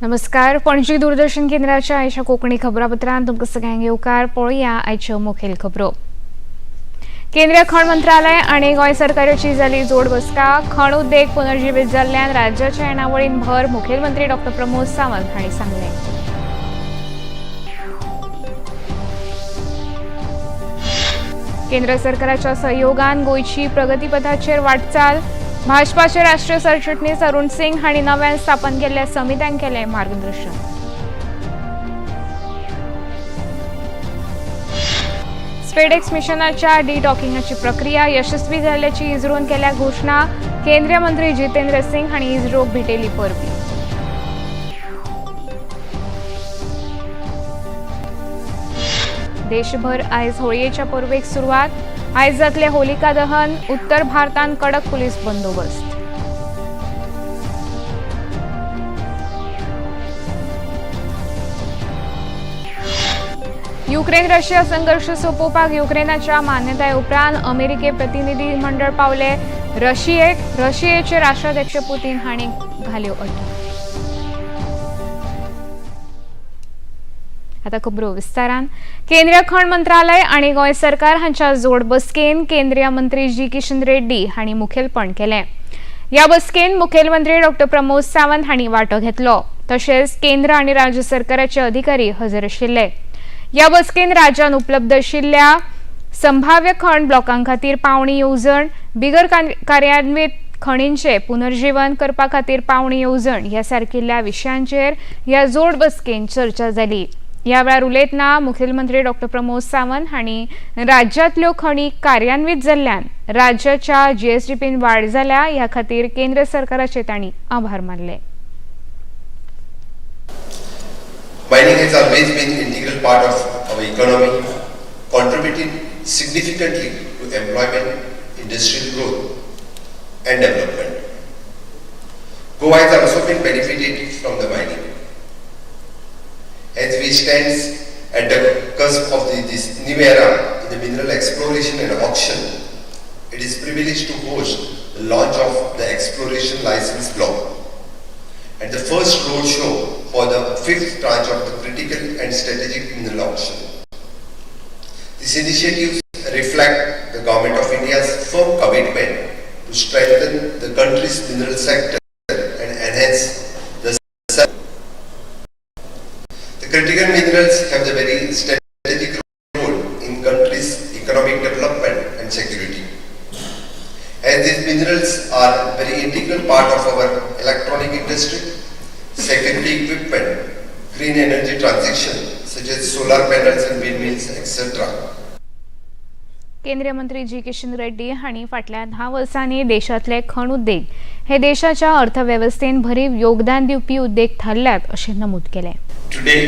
नमस्कार, पणजी दूरदर्शन केंद्राच्या आयच्या कोंकणी खबरापत्रांत तुमकां सगळ्यांक येवकार. पळोवया आयच्यो मुखेल खबरो. केंद्रीय खण मंत्रालय आनी गोंय सरकाराची जाली जोड बसका. खण उद्देग पुनर्जिवीत जाल्ल्यान राज्याच्या येणावळीन भर, मुखेलमंत्री डॉ प्रमोद सावंत हांणी सांगलें. केंद्र सरकाराच्या सहयोगान गोंयची प्रगतीपथाचेर वाटचाल. भाजपाचे राष्ट्रीय सरचिटणीस अरुण सिंग हांणी नव्यान स्थापन केल्ल्या समित्यांक केलें मार्गदर्शन. स्पेडेक्स मिशनाच्या डी-डॉकिंगाची प्रक्रिया यशस्वी जाल्ल्याची इस्रोन केल्या घोशणा. केंद्रीय मंत्री जितेंद्र सिंग हांणी इस्रोक भेटयली परबी. देशभर आयज होळयेच्या परबेक सुरवात. आयज जातले होलिका दहन. उत्तर भारतांत कडक पुलीस बंदोबस्त. युक्रेन रशिया संघर्ष सोंपोवपाक युक्रेनाच्या मान्यताये उपरांत अमेरिके प्रतिनिधी मंडळ पावले रशियेक. रशियेचे राष्ट्राध्यक्ष पुतीन हांणी घाल्यो अटी. आता खबरो विस्तारान. केंद्रीय खण मंत्रालय आनी गोंय सरकार हांच्या जोड बसकेन केंद्रीय मंत्री जी किशन रेड्डी हांणी मुखेलपण केलें. ह्या बसकेन मुखेलमंत्री डॉ प्रमोद सावंत हांणी वांटो घेतलो. तशेंच केंद्र आनी राज्य सरकाराचे अधिकारी हजर आशिल्ले. ह्या बसकेन राज्यान उपलब्ध आशिल्ल्या संभाव्य खण ब्लॉकां खातीर पावणी येवजण, बिगर कार्यान्वीत खणींचे पुनर्जीवन करपा खातीर पावणी येवजण ह्या सारकिल्ल्या विशयांचेर ह्या जोड बसकेन चर्चा जाली. ह्या वेळार उलयतना मुखेलमंत्री डॉ प्रमोद सावंत हांणी राज्यांतल्यो खणी कार्यान्वीत जाल्ल्यान राज्याच्या जीएसडीपीन वाड जाल्या. ह्या खातीर केंद्र सरकाराचे तांणी आभार मानले. Mining has always been an integral part of our economy, contributing significantly to employment, industrial growth and development. Goa has also been benefited from the mining. As we stand at the cusp of this new era in the mineral exploration and auction, it is privileged to host the launch of the exploration license block and the first roadshow for the fifth tranche of the critical and strategic mineral auction. These initiatives reflect the Government of India's firm commitment to strengthen the country's mineral sector and enhance the The critical minerals have the very strategic role in country's economic development and security. As these minerals are very integral part of our electronic industry, security equipment, green energy transition such as solar panels and windmills, etc. केंद्रीय मंत्री जी किशन रेड्डी हांणी फाटल्या 10 वर्सांनी देशांतले खण उद्देग हे देशाच्या अर्थवेवस्थेन भरीव योगदान दिवपी उद्देग थारल्यात अशें नमूद केलें. Today,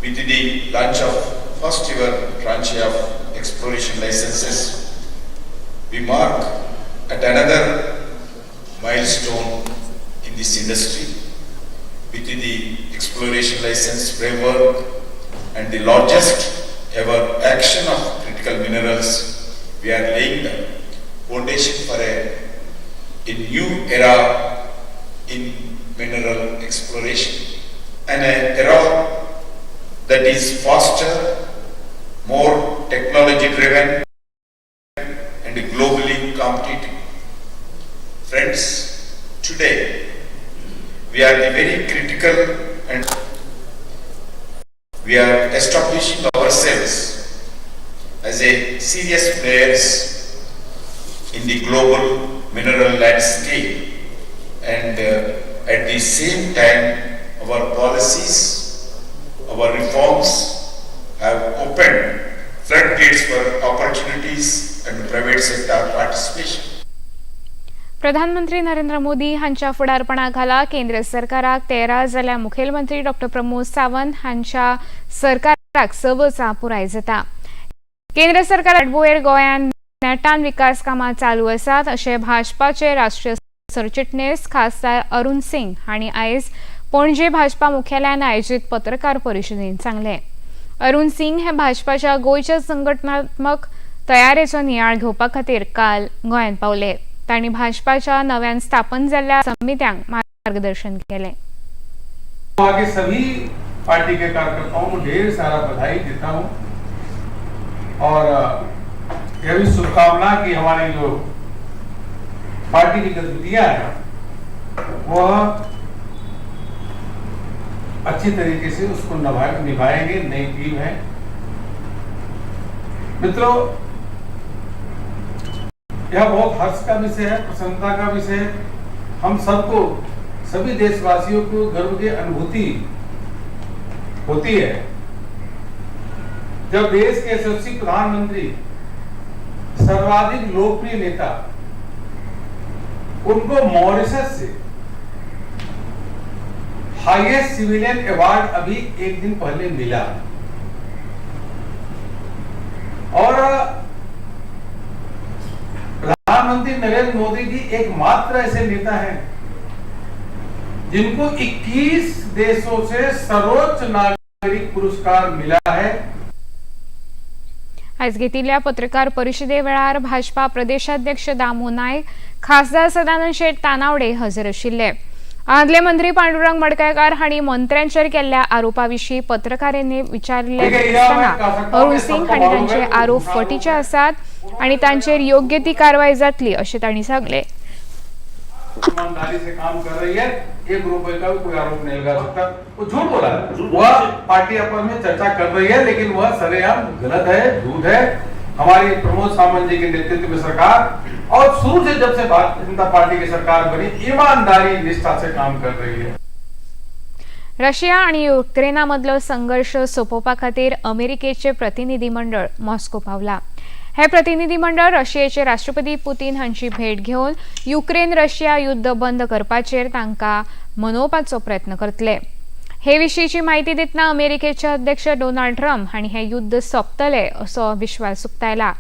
with the launch of first ever tranche of exploration licenses, we mark at another milestone in this industry with the exploration license framework and the largest ever action of critical minerals. We are laying the foundation for a new era in mineral exploration, and an era that is faster, more technology driven and globally competitive. Friends, today we are the very critical and we are establishing ourselves as a serious players in the global mineral landscape, and at the same time our policies, our reforms have opened floodgates for opportunities and private sector participation. प्रधानमंत्री नरेंद्र मोदी हांच्या फुडारपणा खाला केंद्र सरकाराक 13 जाल्यार मुखेलमंत्री डॉ प्रमोद सावंत हांच्या सरकाराक 6 वर्सां पुराय जाता. केंद्र सरकार फाटभुंयेर गोंयांत नेटान विकास कामां चालू आसात अशें भाजपाचे राष्ट्रीय सरचिटणीस खासदार अरुण सिंग हांणी आयज पणजे भाजपा मुख्यालयान आयोजीत पत्रकार परिशदेंत सांगलें. अरुण सिंग हे भाजपाच्या गोंयच्या संघटनात्मक तयारेचो नियाळ घेवपा खातीर काल गोंयांत पावले. तांणी भाजपाच्या नव्यान स्थापन जाल्ल्या समित्यांक मार्गदर्शन केलें. गोवा के सभी पार्टी के कार्यकर्ताओं को ढेर सारा बधाई देता हूं और यह भी शुभकामना कि हमारी जो पार्टी की गतिविधियां हैं वह अच्छी तरीके से उसको निभाएंगे। नई टीम है मित्रों, यह बहुत हर्ष का विषय है, प्रसन्नता का विषय है। हम सबको, सभी देशवासियों को गर्व की अनुभूति होती है जब देश के यशस्वी प्रधानमंत्री, सर्वाधिक लोकप्रिय नेता, उनको मॉरिशस से हाईएस्ट सिविलियन अवार्ड अभी एक दिन पहले मिला। और प्रधानमंत्री नरेंद्र मोदी जी एकमात्र ऐसे नेता हैं जिनको 21 देशों से सर्वोच्च नागरिक पुरस्कार मिला है। आयज घेतिल्ल्या पत्रकार परिशदे वेळार भाजपा प्रदेशाध्यक्ष दामू नायक, खासदार सदानंद शेट तानावडे हजर आशिल्ले। आदले मंत्री पांडुरंग मडकयकार हांणी मंत्र्यांचेर केल्ल्या आरोपा विशीं पत्रकारांनी विचारिल्ले आसतना अरुण सिंग हांणी तांचे आरोप फटीचे आसात आनी तांचेर योग्य ती कारवाय जातली अशें तांणी सांगलें। ईमानदारी से काम कर रही है, एक रुपए का भी कोई आरोप नहीं लगा सकता। वो झूठ बोला है, वह पार्टी आपस में चर्चा कर रही है, लेकिन वह सरेआम गलत है, झूठ है। हमारी प्रमोद सावंत जी के नेतृत्व में सरकार और शुरू से जब से भारतीय जनता पार्टी की सरकार बनी, ईमानदारी निष्ठा से काम कर रही है। रशिया आणि युक्रेना मदलो संघर्ष सोंपोवपा खातीर अमेरिकेचे प्रतिनिधी मंडळ मॉस्को पावला। हे प्रतिनिधी मंडळ रशियेचे राष्ट्रपती पुतीन हांची भेट घेवन युक्रेन रशिया युद्ध बंद करपाचेर तांकां मनोवपाचो प्रयत्न करतले। हे विशींची म्हायती दितना अमेरिकेचे अध्यक्ष डोनाल्ड ट्रम्प हांणी हें युद्ध सोंपतलें असो विश्वास उक्तायला।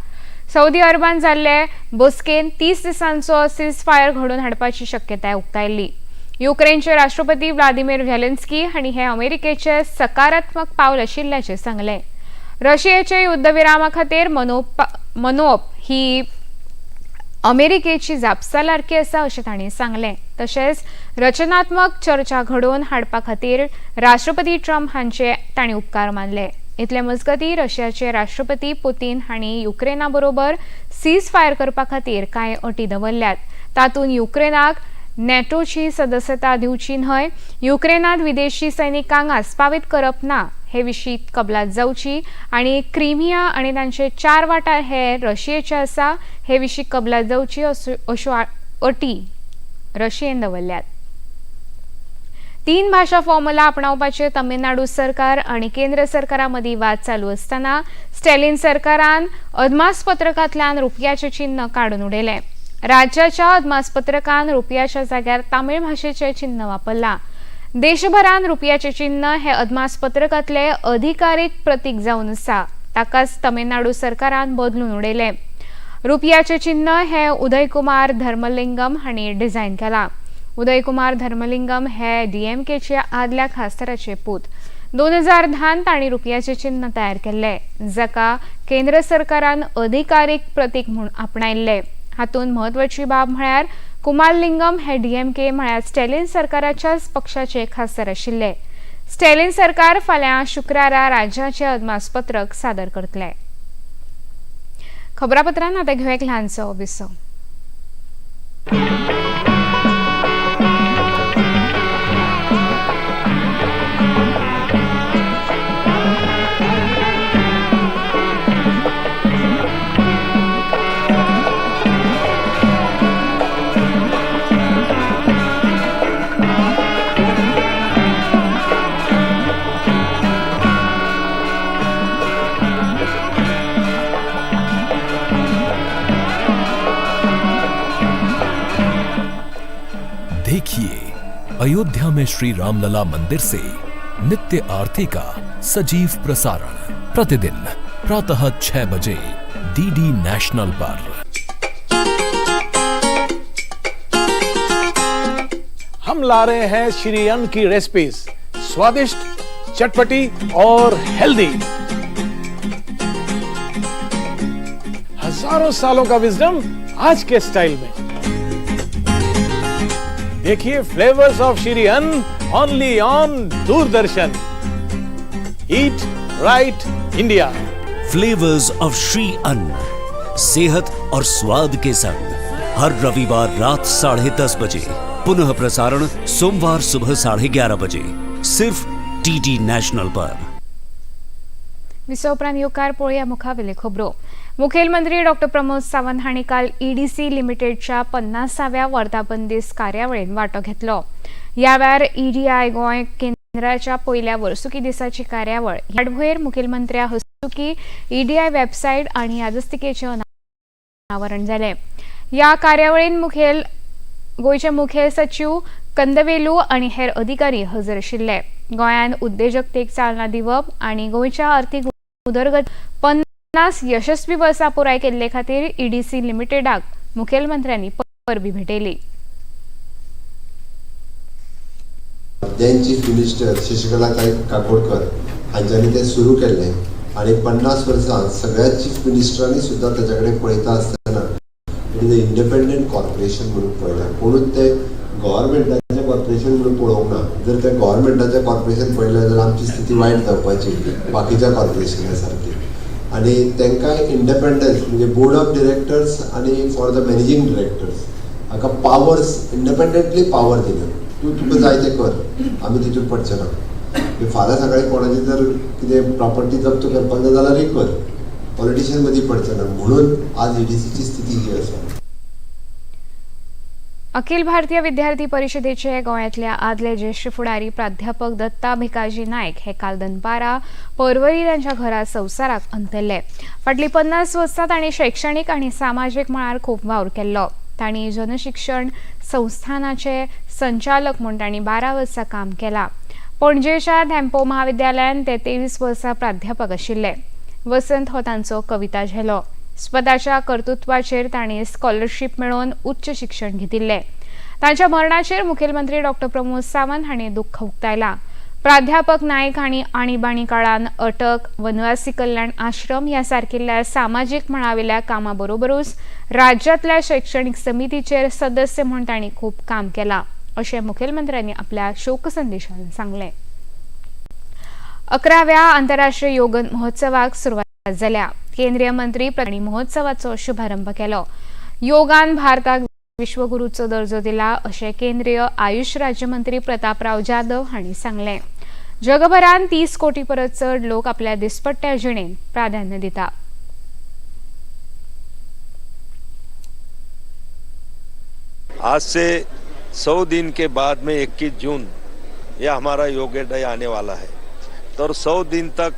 सौदी अरबान जाल्ले बसकेन 30 दिसांचो सीज फायर घडोवन हाडपाची शक्यताय उक्तायल्ली। युक्रेनचे राष्ट्रपती व्लादिमीर झेलेन्स्की हांणी हे अमेरिकेचे सकारात्मक पावल आशिल्ल्याचें सांगलें। रशियेचे युद्धविरामा खातीर मनोवप ही अमेरिकेची जापसालदारकी आसा अशें तांणी सांगलें। तशेंच रचनात्मक चर्चा घडोवन हाडपा खातीर राष्ट्रपती ट्रम्प हांचे तांणी उपकार मानले। इतले मजगतीं रशियाचे राष्ट्रपती पुतीन हांणी युक्रेना बरोबर सीज फायर करपा खातीर कांय अटी दवरल्यात। तातूंत युक्रेनाक नॅटोची सदस्यता दिवची न्हय, युक्रेनांत विदेशी सैनिकांक आस्पावीत करप ना हे विशीं कबलात जावची आनी क्रिमिया आनी तांचे 4 वाठार हे रशियेचे आसा हे विशीं कबलात जावची अश्यो अटी रशियेन दवरल्यात। 3 भाशा फॉर्मुला आपणावपाचे तमिळनाडू सरकार आनी केंद्र सरकारा मदीं वाद चालू आसतना स्टॅलिन सरकारान अदमासपत्रकांतल्यान रुपयाचें चिन्ह काडून उडयलें। राज्याच्या अदमासपत्रकान रुपयाच्या जाग्यार तामीळ भाशेचें चिन्ह वापरलां। देशभरान रुपयाचें चिन्ह हे अदमासपत्रकांतले अधिकारीक प्रतीक जावन आसा, ताकाच तमिळनाडू सरकारान बदलून उडयलें। रुपयाचें चिन्ह हे उदयकुमार धर्मलिंगम हांणी डिझायन केलां। उदयकुमार धर्मलिंगम हे डीएमकेचे आदल्या खासदाराचे पूत। 2010 तांणी रुपयाचें चिन्ह तयार केल्लें, जाका केंद्र सरकारान अधिकारीक प्रतीक म्हूण आपणायल्लें। हातूंत म्हत्वाची बाब म्हळ्यार कुमारलिंगम हे डीएमके म्हळ्यार स्टॅलिन सरकाराच्याच पक्षाचे खासदार आशिल्ले। स्टॅलिन सरकार फाल्यां शुक्रारा राज्याचें अदमासपत्रक सादर करतले। खबरापत्रान आतां घेवया एक ल्हानसो विसव। देखिए अयोध्या में श्री रामलला मंदिर से नित्य आरती का सजीव प्रसारण प्रतिदिन प्रातः 6 बजे डीडी नेशनल पर। हम ला रहे हैं श्री अन्न की रेसिपीज, स्वादिष्ट, चटपटी और हेल्दी। हजारों सालों का विजडम आज के स्टाइल में। देखिए फ्लेवर्स ऑफ श्री अन्न Only on Doordarshan. Eat right India. Flavours of Shri Anna, सेहत और स्वाद के संग, हर रविवार रात 10:30 बजे, पुनः प्रसारण सोमवार सुबह 11:30 बजे, सिर्फ डीडी नेशनल पर। विसव उपरांत येवकार पळोवया मुखावेल्यो खबरो। मुखेलमंत्री डॉक्टर प्रमोद सावंत हांणी काल ईडीसी लिमिटेडच्या 50व्या वर्धापन दीस कार्यावळीन वांटो घेतलो। ह्या वेळार ईडीआय गोंय केंद्राच्या पयल्या वर्सुकी दिसाची कार्यावळ फाटभुंयेर मुखेलमंत्र्या हस्तुकी ईडीआय वेबसायट आनी यादस्तिकेचें अनावरण जालें। ह्या कार्यावळीन गोंयचे मुखेल सचीव कंदवेलू आनी हेर अधिकारी हजर आशिल्ले। गोंयांत उद्देजकतेक चालना दिवप आनी गोंयच्या अर्थीक उदरगत 50 यशस्वी वर्सां पुराय केल्ले खातीर ईडीसी लिमिटेडाक मुखेलमंत्र्यांनी परबी भेटयली। Then chief minister शशिकलाताई काकोडकर हांच्यांनी तें सुरू केल्लें आनी 50 वर्सां सगळ्या चीफ मिनिस्टरांनी सुद्दां ताच्या कडेन पळयता आसतना it is a independent corporation म्हणून पळयलां। कोणूच तें गव्हर्मेंटाचें कॉर्पोरेशन म्हणून पळोवंक ना। जर तें गव्हर्मेंटाचें कॉर्पोरेशन पळयलें जाल्यार आमची स्थिती वायट जावपाची बाकीच्या कॉर्पोरेशना सारकी। आनी तांकां इंडिपेंडन्स म्हणजे बोर्ड ऑफ डिरेक्टर्स आनी फॉर the managing directors हाका पावर्स इंडिपेंडंटली पावर दिल्या, तूं तुका जाय तें कर, आमी तितून पडचे ना। फाल्यां सकाळीं कोणाची जर कितें प्रॉपर्टी जप्त करपाक जाय जाल्यारूय कर, पॉलिटिशियन मदीं पडचे ना। म्हणून आज ईडीसीची स्थिती ही आसा। अखिल भारतीय विद्यार्थी परिषदेचे गोंयांतल्या आदले ज्येश्ठ फुडारी प्राध्यापक दत्ता भिकाजी नायक हे काल दनपारा पर्वरी तांच्या घरा संवसाराक अंतरले। फाटलीं 50 वर्सां तांणी शैक्षणीक आनी सामाजीक मळार खूब वावर केल्लो। तांणी जनशिक्षण संस्थानाचे संचालक म्हूण तांणी 12 वर्सां काम केलां। पणजेच्या धेंपो महाविद्यालयान ते 23 वर्सां प्राध्यापक आशिल्ले। वसंत हो तांचो कविता झेलो। स्वताच्या कर्तृत्वाचेर तांणी स्कॉलरशीप मेळोवन उच्च शिक्षण घेतिल्लें। तांच्या मरणाचेर मुखेलमंत्री डॉक्टर प्रमोद सावंत हांणी दुख्ख उक्तायलां। प्राध्यापक नायक हांणी आणीबाणी काळान अटक, वनवासी कल्याण आश्रम ह्या सारकिल्ल्या सामाजीक मळावेल्या कामां बरोबरूच राज्यांतल्या शैक्षणीक समितीचेर सदस्य म्हूण तांणी खूब काम केलां अशें मुखेलमंत्र्यांनी आपल्या शोकसंदेशान सांगलें। 11व्या आंतरराष्ट्रीय योग महोत्सवाक सुरवात जाल्या। केंद्रीय मंत्री हांणी महोत्सवाचो शुभारंभ केलो। योगान भारताक विश्वगुरूचो दर्जो दिला अशें केंद्रीय आयुष राज्यमंत्री प्रतापराव जाधव हांणी सांगलें। जगभरांत 30 कोटी परस चड लोक आपल्या दिसपट्ट्या जिणेंत प्राधान्य दिता। आज से 100 दिन के बाद में 21 जून यह हमारा योगा डे आने वाला है। तो 100 दिन तक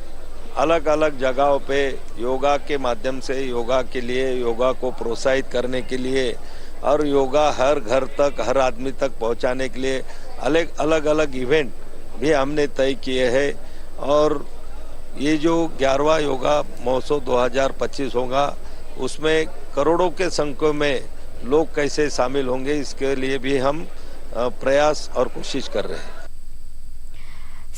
अलग अलग जगहों पे योगा के माध्यम से योगा के लिए, योगा को प्रोत्साहित करने के लिए और योगा हर घर तक, हर आदमी तक पहुंचाने के लिए अलग अलग इवेंट भी हमने तय किए हैं। और ये जो 11वां योगा महोत्सव 2025 होगा उसमें करोड़ों के संख्या में लोग कैसे शामिल होंगे इसके लिए भी हम प्रयास और कोशिश कर रहे हैं।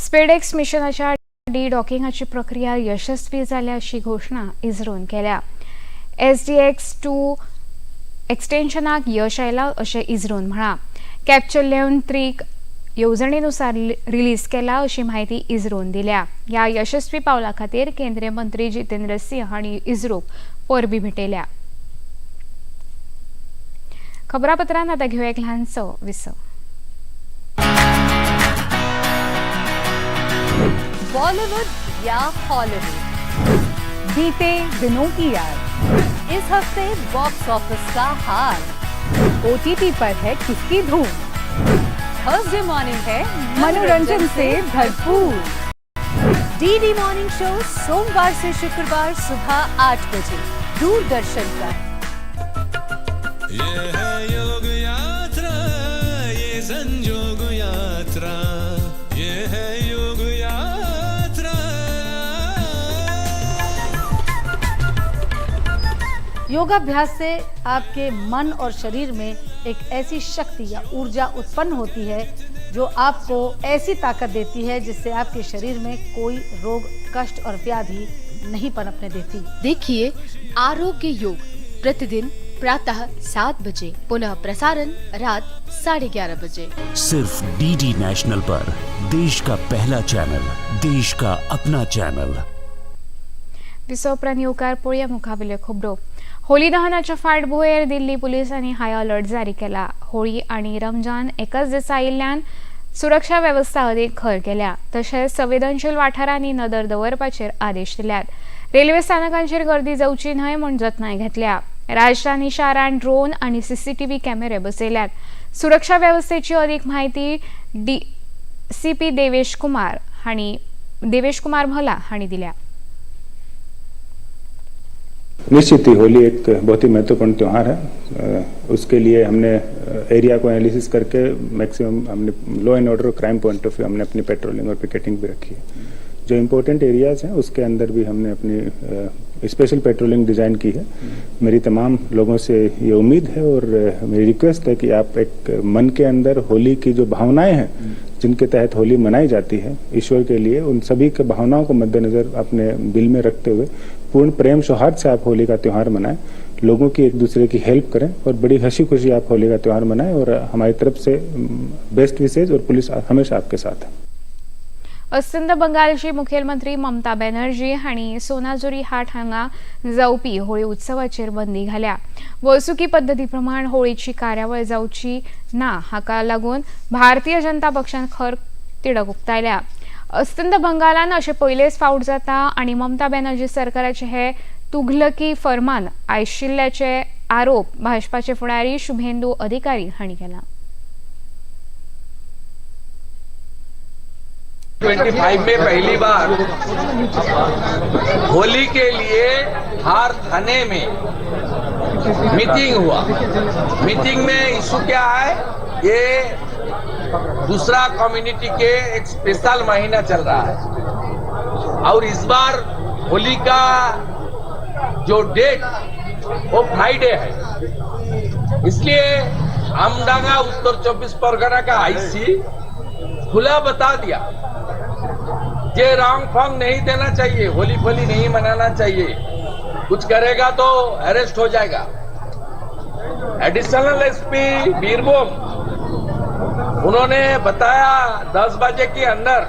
स्पेडेक्स मिशनाच्या डी डॉकिंगाची प्रक्रिया यशस्वी जाल्या अशी घोशणा इस्रोन केल्या। SDX-2 एक्सटेन्शनाक यश आयलां अशें इस्रोन म्हळां। कॅप्चर 11 येवजणेनुसार रिलीज केला अशी म्हायती इस्रोन दिल्या। ह्या यशस्वी पावला खातीर केंद्रीय मंत्री जितेंद्र सिंह हांणी इस्रोक परबी भेटयल्या। खबरापत्रांत आतां घेवया एक ल्हानसो विसव। बॉलीवुड या हॉलीवुड, बीते दिनों की याद, इस हफ्ते बॉक्स ऑफिस का हाल, ओटीटी पर है किसकी धूम, थर्सडे मॉर्निंग है मनोरंजन से भरपूर। डीडी मॉर्निंग शो सोमवार से शुक्रवार सुबह 8 बजे दूरदर्शन पर। ये है योग यात्रा, ये संजोग यात्रा, ये है योग यात्रा। योगाभ्यास से आपके मन और शरीर में एक ऐसी शक्ति या ऊर्जा उत्पन्न होती है जो आपको ऐसी ताकत देती है जिससे आपके शरीर में कोई रोग, कष्ट और व्याधि नहीं पनपने देती। देखिए आरोग्य योग प्रतिदिन प्रातः 7 बजे, पुनः प्रसारण रात 11:30 बजे। सिर्फ डीडी नेशनल पर देश का पहला चैनल, देश का अपना चैनल। विसव उपरांत येवकार पळोवया मुखावेल्यो खबरो। होली दहनाच्या फाटभुंयेर दिल्ली पुलिसांनी हाय अलर्ट जारी केला। होळी आनी रमजान एकाच दिसा आयिल्ल्यान सुरक्षा वेवस्था अदीक खर केल्या। तशेंच संवेदनशील वाठारांनी नदर दवरपाचेर आदेश दिल्यात। रेल्वे स्थानकांचेर गर्दी जावची न्हय म्हूण जतनाय घेतल्या। राजधानी शारांत ड्रोन आनी सीसीटीव्ही कॅमेरे बसयल्यात। सुरक्षा वेवस्थेची अदीक म्हायती डीसीपी देवेश कुमार भला हांणी दिल्या। निश्चित ही होली एक बहुत ही महत्वपूर्ण त्यौहार है। उसके लिए हमने एरिया को एनालिसिस करके मैक्सिमम हमने law and order Aur crime point of view हमने अपनी पेट्रोलिंग और पिकेटिंग भी रखी है। जो इम्पोर्टेंट एरियाज हैं उसके अंदर भी हमने अपनी स्पेशल पेट्रोलिंग डिज़ाइन की है। मेरी तमाम लोगों से ये उम्मीद है और मेरी रिक्वेस्ट है कि आप एक मन के अंदर होली की जो भावनाएं हैं, जिनके तहत होली मनाई जाती है ईश्वर के लिए, उन सभी के भावनाओं को मद्देनज़र अपने दिल में रखते हुए पूर्ण प्रेम सौहार्द से आप होली का त्यौहार मनाएं, लोगों की एक दूसरे की हेल्प करें और बड़ी हंसी खुशी आप होली का त्यौहार मनाएं। और हमारी तरफ से बेस्ट विशेज और पुलिस हमेशा आपके साथ है। अस्तंत बंगालची मुखेलमंत्री ममता बॅनर्जी हांणी सोनाजुरी हाट हांगा जावपी होळी उत्सवाचेर बंदी घाल्या। वर्सुकी पद्दती प्रमाण होळीची कार्यावळ जावची ना हाका लागून भारतीय जनता पक्षान खर तिडक उक्तायल्या। अस्तंत बंगालान अशें पयलेच फावट जाता आनी ममता बॅनर्जी सरकाराचे हे तुघलकी फरमान आशिल्ल्याचे आरोप भाजपाचे फुडारी शुभेंदू अधिकारी हांणी केला। 25 में पहली बार होली के लिए हार थाने में मीटिंग हुआ। मीटिंग में इशू क्या है, ये दूसरा कम्युनिटी के एक स्पेशल महीना चल रहा है और इस बार होली का जो डेट वो फ्राइडे है, इसलिए आमडांगा उत्तर 24 परगना का आईसी खुला बता दिया ये रंग फंग नहीं देना चाहिए, होली फोली नहीं मनाना चाहिए, कुछ करेगा तो अरेस्ट हो जाएगा। एडिशनल एसपी बीरभूम उन्होंने बताया 10 बजे के अंदर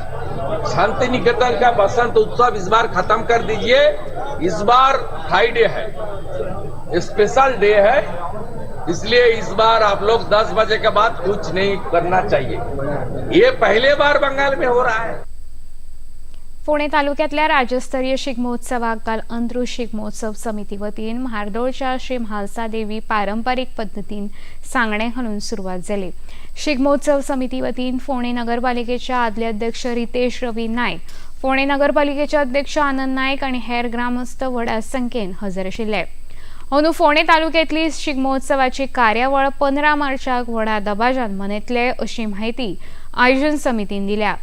शांति निकेतन का बसंत उत्सव इस बार खत्म कर दीजिए, इस बार फ्राइडे है, स्पेशल डे है, इसलिए इस बार आप लोग 10 बजे के बाद कुछ नहीं करना चाहिए। ये पहले बार बंगाल में हो रहा है। फोंडें तालुक्यांतल्या राज्यस्तरीय शिगमोत्सवाक काल अंत्रूज शिगमोत्सव समिती वतीन म्हार्दोळच्या श्री म्हालसा देवी पारंपारीक पद्दतीन सांगणें घालून सुरवात जाली। शिगमोत्सव समिती वतीन फोंडें नगरपालिकेचे आदले अध्यक्ष रितेश रवी नायक, फोंडें नगरपालिकेचे अध्यक्ष आनंद नायक आनी हेर ग्रामस्थ व्हडा संख्येन हजर आशिल्ले। अंदू फोंडें तालुक्यांतली शिगमोत्सवाची कार्यावळ 15 मार्चाक व्हडा दबाज्यान मनयतले अशी म्हायती आयोजन समितीन दिल्या।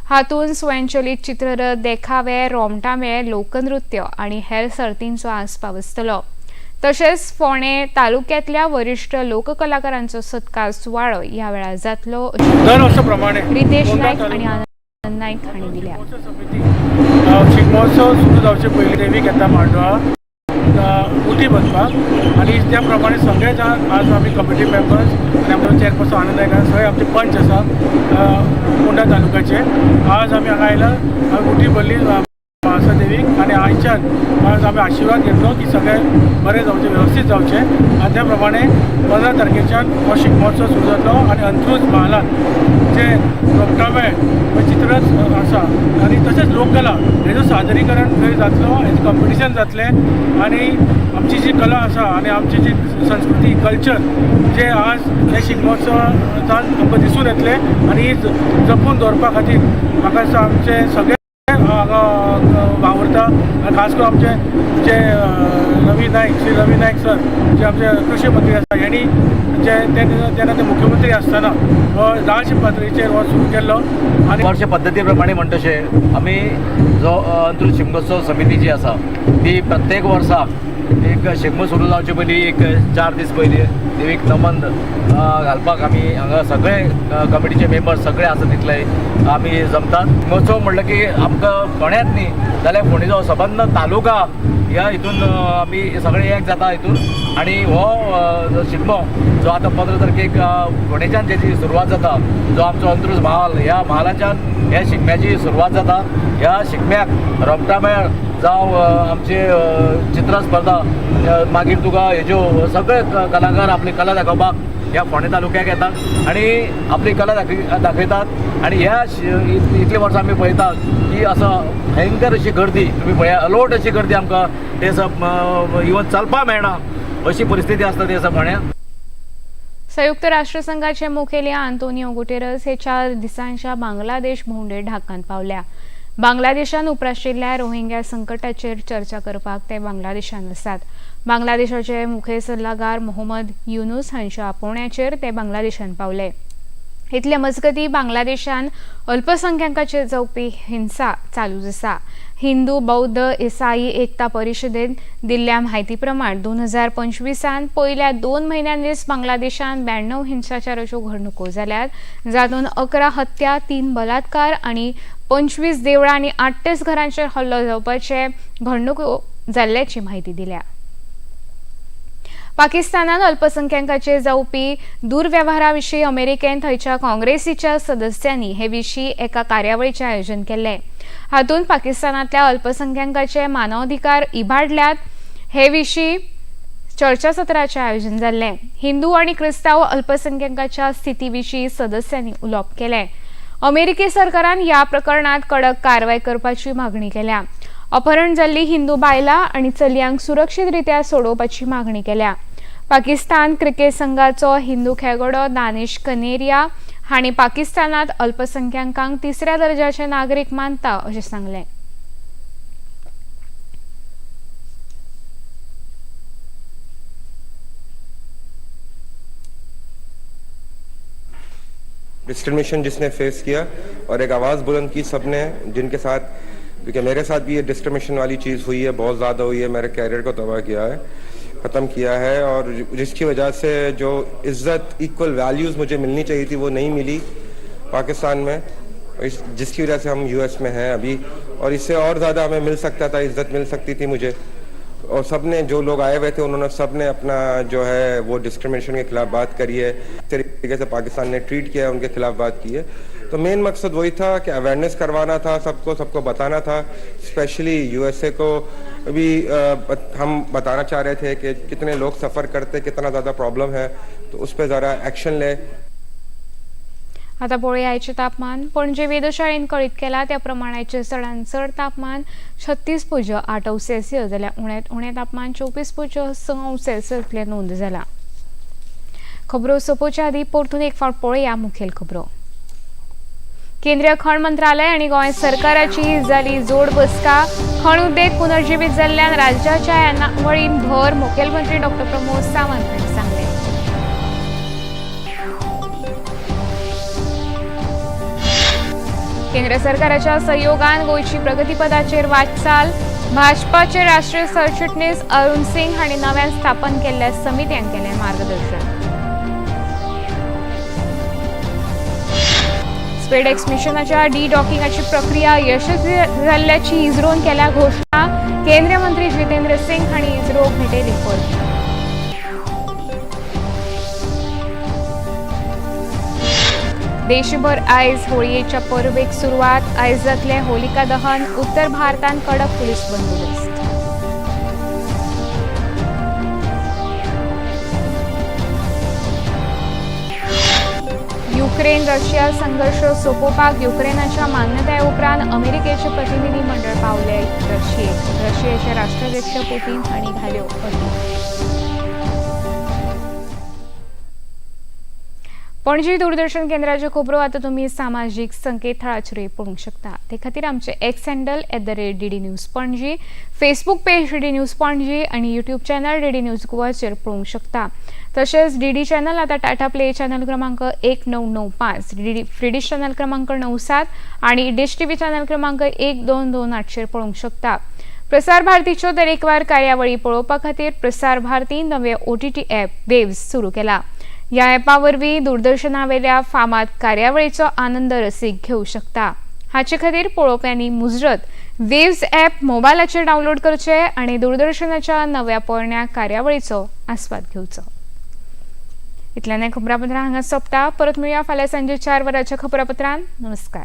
हातून स्वयंचलित चित्ररथ, देखावे, रोमटामेळ, लोकनृत्य आनी हेर सर्तींचो आस्पाव आसतलो। तशेंच फोंडें तालुक्यांतल्या वरिश्ठ लोककलाकारांचो सत्कार सुवाळो ह्या वेळार जातलो अशें रितेश नायक आनी आनंद नायक हांणी दिल्या। शिगमोत्सव सुरू जावचे पयलीं देवीक येता मांडवा उटी बांदपाक आनी त्या प्रमाणे सगळे जाण आज आमी कमिटी मेंबर्स आनी आमचो चेअरपर्सन आनंद नायक सगळे आमचे पंच आसा फोंडा तालुक्याचे, आज आमी हांगा आयला, आमी उटी भरली म्हालसा देवीक आनी आयच्यान आज आमी आशिर्वाद घेतलो की सगळें बरें जावचें, व्यवस्थीत जावचें आनी त्या प्रमाणे 15 तारखेच्यान हो शिगमोत्सव सुरू जातलो आनी अंत्रूज म्हालांत जे रोमटामेळ चित्ररथ आसा आनी तशेंच लोककला हेजो सादरीकरण थंय जातलो, हेजें कॉम्पिटिशन जातलें आनी आमची जी कला आसा आनी आमची जी संस्कृती कल्चर जे आज हे शिगमोत्सवान आमकां दिसून येतलें आनी ही जपून दवरपा खातीर म्हाका दिसता आमचे सगळे हांगा वावुरता आनी खास करून आमचे जे रवी नायक, श्री रवी नायक सर जे आमचे कृषी मंत्री आसा, हेणी जे तेन्ना ते मुख्यमंत्री आसतना हो राष्ट्र पातळीचेर हो सुरू केल्लो आनी वर्ष पद्दती प्रमाणे म्हणटा तशें आमी जो अंत्रूज शिगमोत्सव समिती जी आसा ती प्रत्येक वर्सा एक शिगमो सुरू जावचे पयलीं एक 4 दीस पयलीं देवीक नमन घालपाक आमी हांगा सगळे कमिटीचे मेंबर्स सगळे आसा तितले आमी जमतात। शिगमोत्सव म्हणलं की आमकां फोंड्यांत न्ही जाल्यार फोंडेचो सबंद तालुका ह्या हितून आमी सगळे एक जाता हितून. आनी हो शिगमो जो आतां 15 तारखेक फोंडेच्यान जेची सुरवात जाता, जो आमचो अंत्रुज महाल, ह्या महालाच्यान ह्या शिगम्याची सुरवात जाता. ह्या शिगम्याक रोमटामेळ जावं आमचे चित्र स्पर्धा, मागीर तुका हेज्यो सगळे कलाकार आपली कला दाखोवपाक ह्या फोंडें तालुक्याक येतात आनी आपली कला दाखयतात. आनी ह्या इतले वर्सां आमी पळयतात की असो भयंकर अशी गर्दी, तुमी पळया अलोट अशी गर्दी आमकां ते इवन चलपाक मेळना अशी परिस्थिती आसता ते फोंड्यां. संयुक्त राष्ट्रसंघाचे मुखेली आंतोनियो गुटेरस हे 4 दिसांच्या बांगलादेश भोंवडेर ढाकांत पावल्या. बांगलादेशान उप्राशिल्ल्या रोहिंग्या संकटाचेर चर्चा करपाक ते बांगलादेशान आसात. बांगलादेशाचे मुखेल सल्लागार मोहम्मद युनुस हांच्या आपोवण्याचेर ते बांगलादेशान पावले. इतले मजगती बांगलादेशान अल्पसंख्याकांचेर जावपी हिंसा चालूच आसा. हिंदू बौद्ध इसाई एकता परिषदेन दिल्ल्या म्हायती प्रमाण 2025 पयल्या 2 म्हयन्यांनीच बांगलादेशान 92 हिंसाचाराच्यो घडणुको जाल्यात, जातूंत 11 हत्या, 3 बलात्कार आनी 25 देवळां आनी 38 घरांचेर हल्लो जावपाचे घडणुको जाल्ल्याची म्हायती दिल्या. पाकिस्तानान अल्पसंख्याकांचेर जावपी दुर्व्यवहारा विशीं अमेरिकेन थंयच्या काँग्रेसीच्या सदस्यांनी हे विशीं एका कार्यावळीचें आयोजन केल्लें. हातूंत पाकिस्तानांतल्या अल्पसंख्याकांचे मानवाधिकार इबाडल्यात हे विशीं चर्चासत्राचें आयोजन जाल्लें. हिंदू आनी क्रिस्तांव अल्पसंख्याकांच्या स्थिती विशीं सदस्यांनी उलोवप केलें. अमेरिकी सरकारान ह्या प्रकरणांत कडक कारवाय करपाची मागणी केल्या. अपहरण जाल्ली हिंदू बायलां आनी चलयांक सुरक्षीत रित्या सोडोवपाची मागणी केल्या. पाकिस्तान क्रिकेट संघाचो हिंदू खेळगडो दानिश कनेरिया हांणी पाकिस्तानात अल्पसंख्याकांक तिसऱ्या दर्जाचे नागरीक मानता अशें सांगलें. डिस्क्रिमिनेशन जिसने फेस किया और एक आवाज़ बुलंद की सबने, जिनके साथ, क्योंकि मेरे साथ भी ये डिस्क्रिमिनेशन वाली चीज़ हुई है, बहुत ज़्यादा हुई है, मेरे कैरियर को तबाह किया है, ख़त्म किया है, और जिसकी वजह से जो इज़्ज़त, इक्वल वैल्यूज़ मुझे मिलनी चाहिए थी वो नहीं मिली पाकिस्तान में, जिसकी वजह से हम यूएस में हैं अभी, और इससे और ज़्यादा हमें मिल सकता था, इज़्ज़त मिल सकती थी मुझे। और सब ने, जो लोग आए हुए थे उन्होंने सब ने अपना जो है वो डिस्क्रिमिनेशन के ख़िलाफ़ बात करी है, तरीके से पाकिस्तान ने ट्रीट किया है उनके ख़िलाफ़ बात की है। तो मेन मकसद वही था कि अवेयरनेस करवाना था सबको, सबको बताना था, स्पेशली यूएसए को भी हम बताना चाह रहे थे कि कितने लोग सफ़र करते, कितना ज़्यादा प्रॉब्लम है, तो उस पर ज़रा एक्शन ले। आता पळोवया आयचें तापमान. पणजे वेधशाळेन कळीत केला त्या प्रमाण आयचें चडांत चड तापमान 36.8 अंश सेल्सियस जाल्यार उण्यांत उणें तापमान 24.6 अंश सेल्सियस इतलें नोंद जालां. खबरो सोंपोवच्या आदीं परतून एक फावट पळोवया मुखेल खबरो. केंद्रीय खण मंत्रालय आनी गोंय सरकाराची जाली जोड बसका. खण उद्देग पुनर्जिवीत जाल्ल्यान राज्याच्या येणावळींत भर, मुखेलमंत्री डॉ प्रमोद सावंत हांणी सांगलें. केंद्र सरकाराच्या सहयोगान गोंयची प्रगतीपथाचेर वाटचाल. भाजपाचे राष्ट्रीय सरचिटणीस अरुण सिंग हांणी नव्यान स्थापन केल्ल्या समित्यांक केलें मार्गदर्शन. स्पेडेक्स मिशनाच्या डी डॉकिंगाची प्रक्रिया यशस्वी जाल्ल्याची इस्रोन केल्या घोशणा. केंद्रीय मंत्री जितेंद्र सिंग हांणी इस्रोक भेटयली परबीं. देशभर आयज होळयेच्या परबेक सुरवात. आयज जातलें होलिका दहन. उत्तर भारतांत कडक पुलीस बंदोबस्त. युक्रेन रशिया संघर्ष सोंपोवपाक युक्रेनाच्या मान्यताये उपरांत अमेरिकेचे प्रतिनिधी मंडळ पावले रशियेक. रशियेचे राष्ट्राध्यक्ष पुतीन हांणी घाल्यो अटी. पणजी दूरदर्शन केंद्राच्यो खबरो आतां तुमी सामाजीक संकेतथळाचेरूय पळोवंक शकता. ते खातीर आमचे X handle @DD News Panaji, Facebook page DD News Panaji आनी यूट्यूब चॅनल डीडी न्यूज गोवाचेर पळोवंक शकता. तशेंच डीडी चॅनल आतां टाटा प्ले चॅनल क्रमांक 1995, डीडी फ्री चॅनल क्रमांक 97 आनी डिश टीव्ही चॅनल क्रमांक 1228चेर पळोवंक शकता. प्रसार भारतीच्यो दरेकवार कार्यावळी पळोवपा खातीर प्रसार भारती नवे OTT app वेव्स सुरू केला. ह्या ॲपा वरवीं दूरदर्शनावेल्या फामाद कार्यावळीचो आनंद रसीक घेवंक शकता. हाचे खातीर पळोवप्यांनी मुजरत वेव्ज ॲप मोबायलाचेर डावनलोड करचे आनी दूरदर्शनाच्या नव्या पोरण्या कार्यावळीचो आस्वाद घेवचो. इतल्यान खबरापत्रां हांगा सोंपता. परत मेळया फाल्यां सांजे 4 वरांच्या खबरापत्रान. नमस्कार.